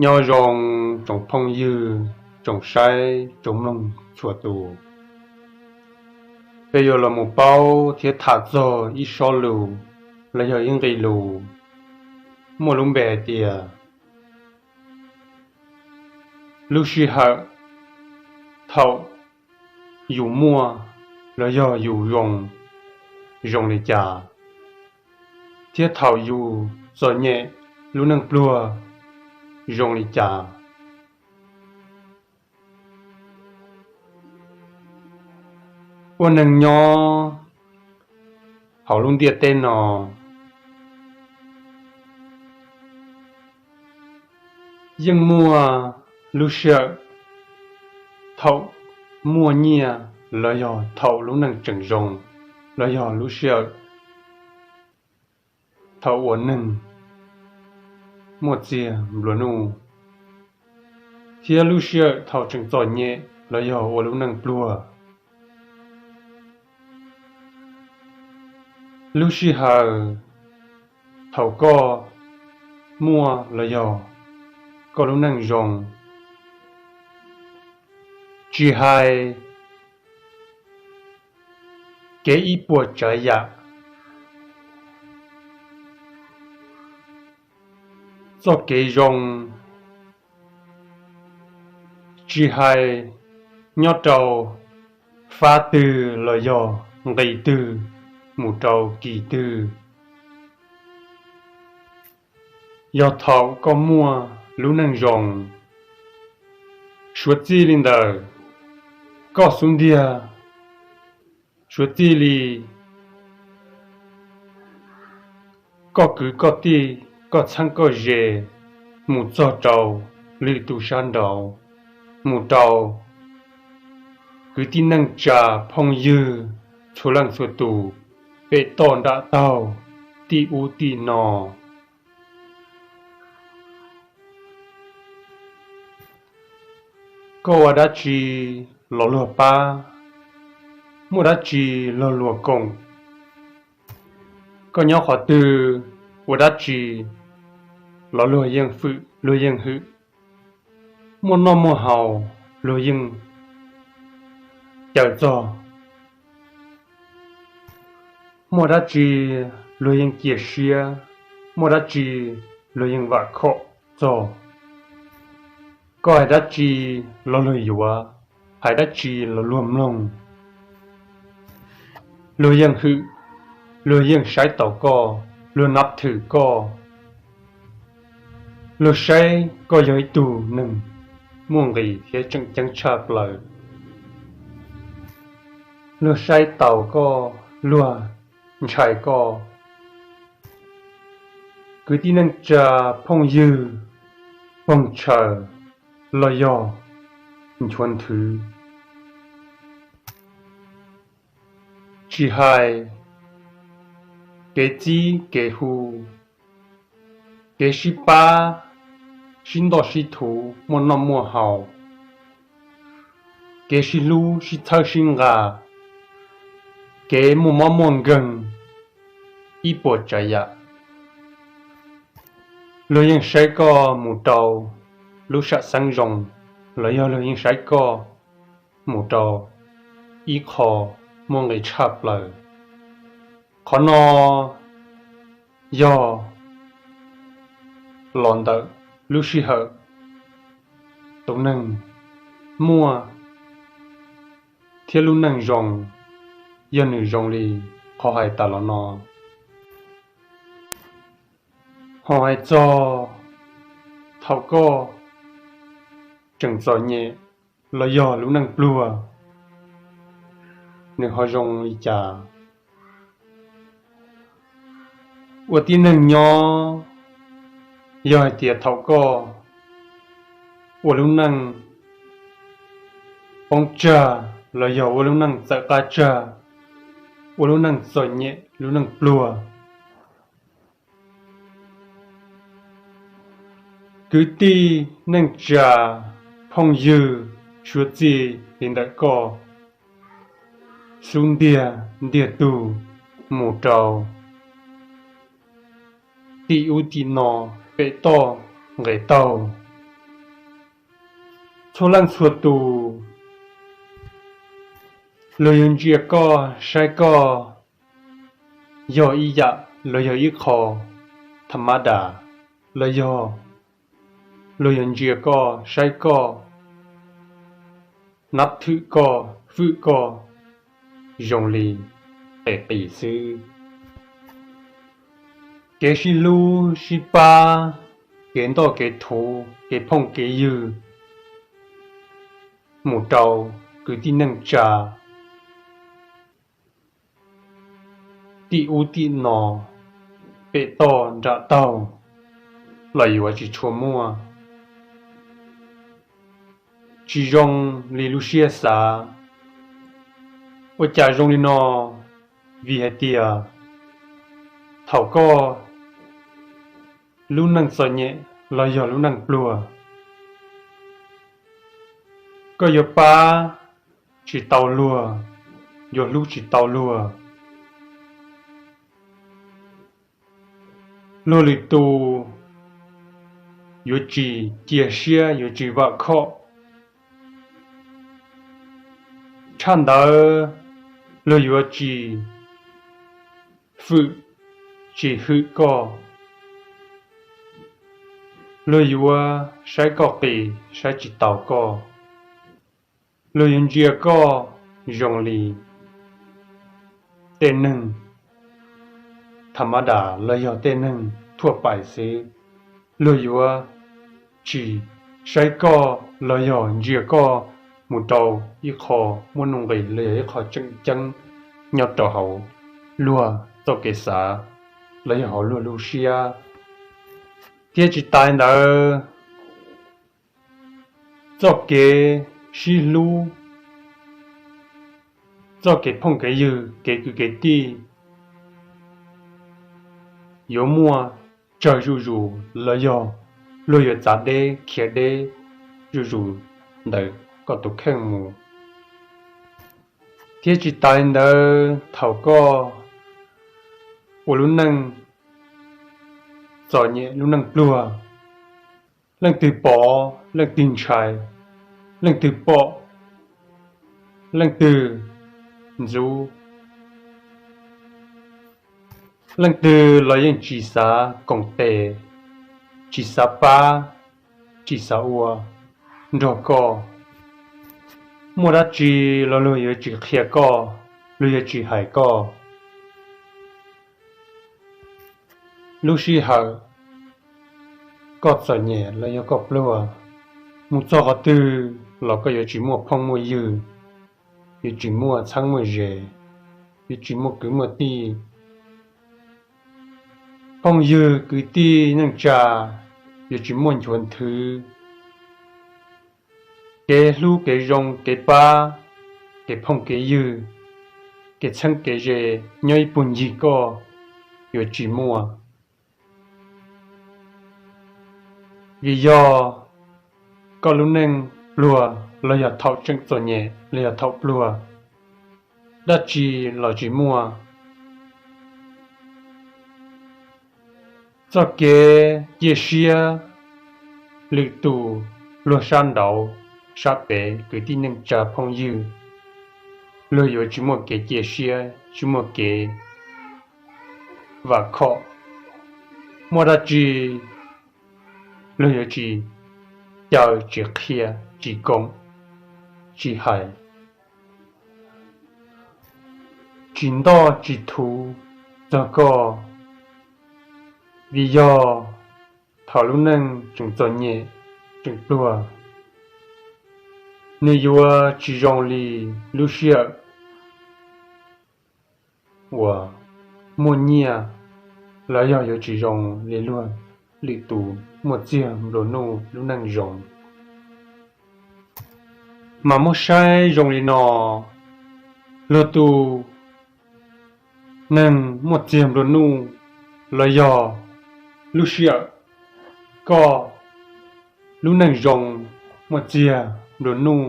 Nyob zoo tsoom phooj ywg, tsoom saib tsoom mloog txhua tus. Peb yuav los mus paub thiab tham txog ib sob lus los yog ib nqe lus muaj lub npe hais tias lub sij hawm thaum yus muaj los yog yus zoo, zoo li cas, thiab thaum yus txom nyem lub neej pluag zoo li cas. Ua neeg nyob hauv lub ntiaj teb no yeej muaj lub sij hawm thaum muaj nyiaj los yog thaum lub neej tseem zoo, los yog lub sij hawm thaum uas neeg muaj txiag nplua nuj, thiab lub sij hawm thaum tseem txom nyem los yog ua lub neej pluag. Lub sij hawm thaum koj muaj los yog koj lub neej zoo, tsis hais kev ib puas tsav yam, txoj kev zoo, tsis hais nyob rau fab twg los yog nqi twg mus rau kis twg, yog thaum koj muaj lub neej zoo, suav txij li ntawm koj xub ntiag, suav txij li koj kwv koj tij, koj txheeb koj ze, mus txog rau lwm tus sab nraud, mus rau kwv tij neej tsa phooj ywg txhua leej txhua tus, pem toj nram taug, tim ub tim no. Koj ua dab tsi los luag pab, muaj dab tsi los luag koom, koj nyob qhov twg ua dab tsi los luag yeej fwm luag yeej hwm, muaj noj muaj haus luag yeej caw txog, muaj dab tsi luag yeej cia siab, muaj dab tsi luag yeej vam khom txog. Koj hais dab tsi los luag yuav, hais dab tsi los luag mloog. Luag yeej hwm, luag yeej saib taus koj, luag nab thwm koj, luag saib koj yog ib tug neeg muaj nqis thiab tseem ceeb tshaj plaws. Luag saib taus koj, luag ntshai koj. Kwv tij neej tsa phooj ywg, poog tshaws los yog nchuav nthwv, tsis hais kev txib kev hu, kev sib pab, sib ntoj sib thuv muaj noj muaj haus, kev sib hlub sib txhawb sib nqa, kev muaj mob muaj nkeeg, ib puas tsav yam, luag yeej saib koj mus rau lub sam xeeb zoo, los yog luag yeej saib koj mus rau ib qho muaj nqis tshaj plaws. Qhov no yog los ntawm lub sij hawm tus neeg muaj thiab lub neej zoo, yog nws zoo li qhov hais tas los no. Ho hais txog thaum koj tseem txom nyem los yog lub neej pluag, nws ho zoo li cas? Ua tib neeg nyob, yog hais tias thaum koj ua lub neej poob tsag los yog ua lub neej txawm qab tsag, ua lub neej txom nyem lub neej pluag, kwv tij neej tsa phooj ywg suav txij li ntawm koj xub ntiag ntiag tug mus rau tim ub tim no, pem toj nqes taug, Txhua leej txhua tus, luag yuav ntsia koj, saib koj yog ib yam los yog ib qho tha mab das, los yog luag yuav ntsia koj, saib koj, nab thwm koj, fwm koj zoo li qis qis xwb. Kev sib hlub sib pab, kev ntoj kev thuv, kev phooj kev ywg, mus rau kwv tij neej tsa tim ub tim no, pem toj nram taug los yuav tsis tshua muaj, tsis zoo li lub siab xav. Ua cas zoo li no? Vim hais tias thaum koj lub neej txom nyem los yog lub neej pluag, koj yuav pab tsis tau luag, yuav hlub tsis tau luag. Luag lwm tus yuav tsis cia siab, yuav tsis vam khom. Tshaj ntawd, luag yuav tsis fwm, tsis hwm koj. Luag yuav saib koj qis, saib tsis taus koj. Luag yuav ntsia koj zoo li tej neeg tha mab das los yog tej neeg thuaj pais xwb. Luag yuav tsis saib koj los yog ntsia koj mus rau ib qho muaj nuj nqis los yog ib qho tseem ceeb nyob rau hauv luag txoj kev xav los yog hauv luag lub siab. Thiab tsis tas li ntawd, txoj kev sib hlub, txoj kev phooj kev ywg, kev kwv kev tij yuav muaj tsawg zuj zus los yog luag yuav txav deb khiav deb zuj zus ntawm koj tus kheej mus. Thiab tsis tas li ntawd, thaum koj ua lub neej txom nyem, lub neej pluag, leej twg pom leej twg ntshai, leej twg pom leej twg ntxub, leej twg los yeej tsis xav koom tes, tsis xav pab, tsis xav ua nrog koj. Muaj dab tsi los luag yuav tsis qhia koj, luag yuav tsis hais koj. Lub sij hawm koj txom nyem los yog koj pluag, mus txog qhov twg los koj yuav tsis muaj phooj muaj ywg, yuav tsis muaj txheeb muaj ze, yuav tsis muaj kwv muaj tij. Phooj ywg kwv tij neej tsa yuav tsis muaj nchuav nthwv. Kev hlub kev zoo kev pab, kev phooj kev ywg, kev txheeb kev ze nyob ib puag ncig koj yuav tsis muaj. Vim yog koj lub neej pluag los yog thaum tseem txom nyem los yog thaum pluag, dab tsi los tsis muaj. Txoj kev cia siab, lwm tus luag sab nraud sab pem, kwv tij neej tsa phooj ywg, luag yuav tsis muaj kev cia siab, tsis muaj kev vam khom. Muaj dab tsi luag yuav tsis caw, tsis qhia, tsis koom, tsis hais, tsis ntoj tsis thuv txog koj. Vim yog thaum lub neej tseem txom nyem, tseem pluag, nws yuav tsis zoo li lub sij hawm uas muaj nyiaj, los yog yuav tsis zoo li luag lwm tus muaj txiag nplua nuj lub neej zoo. Mas muab saib zoo li no, luag tus neeg muaj txiag nplua nuj los yog lub sij hawm koj lub neej zoo, muaj txiag nplua nuj,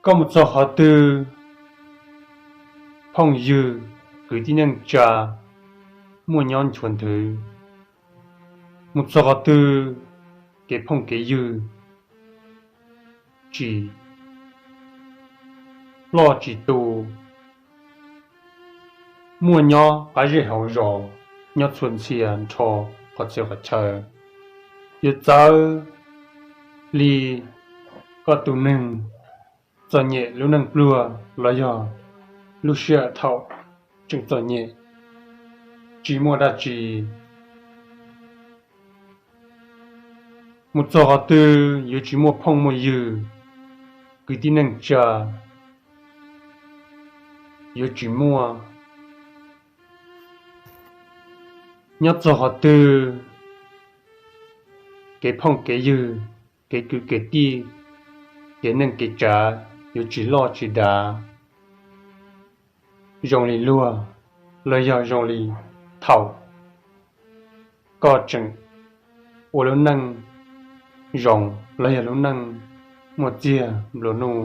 koj mus txog qhov twg, phooj ywg kwv tij neej tsa muaj nyob nchuav nthwv, mus txog qhov twg kev phooj kev ywg tsis ploj tsis tu, muaj nyob qab zej hauv zos, nyob txhua txhia nrho qhov txhia qhov chaw. Yuav txawv li koj tus neeg txom nyem lub neej pluag los yog lub sij hawm thaum tseem txom nyem, tsis muaj dab tsi. Mus txog qhov twg yuav tsis muaj phooj muaj ywg, kwv tij neej tsa yuav tsis muaj. Nyob txog qhov twg kev phooj kev ywg, kev kwv kev tij, kev neej kev tsav yuav tsis loj tsis dav zoo li luag, los yog zoo li thaum koj tseem ua lub neej zoo los yog lub neej muaj txiag nplua nuj.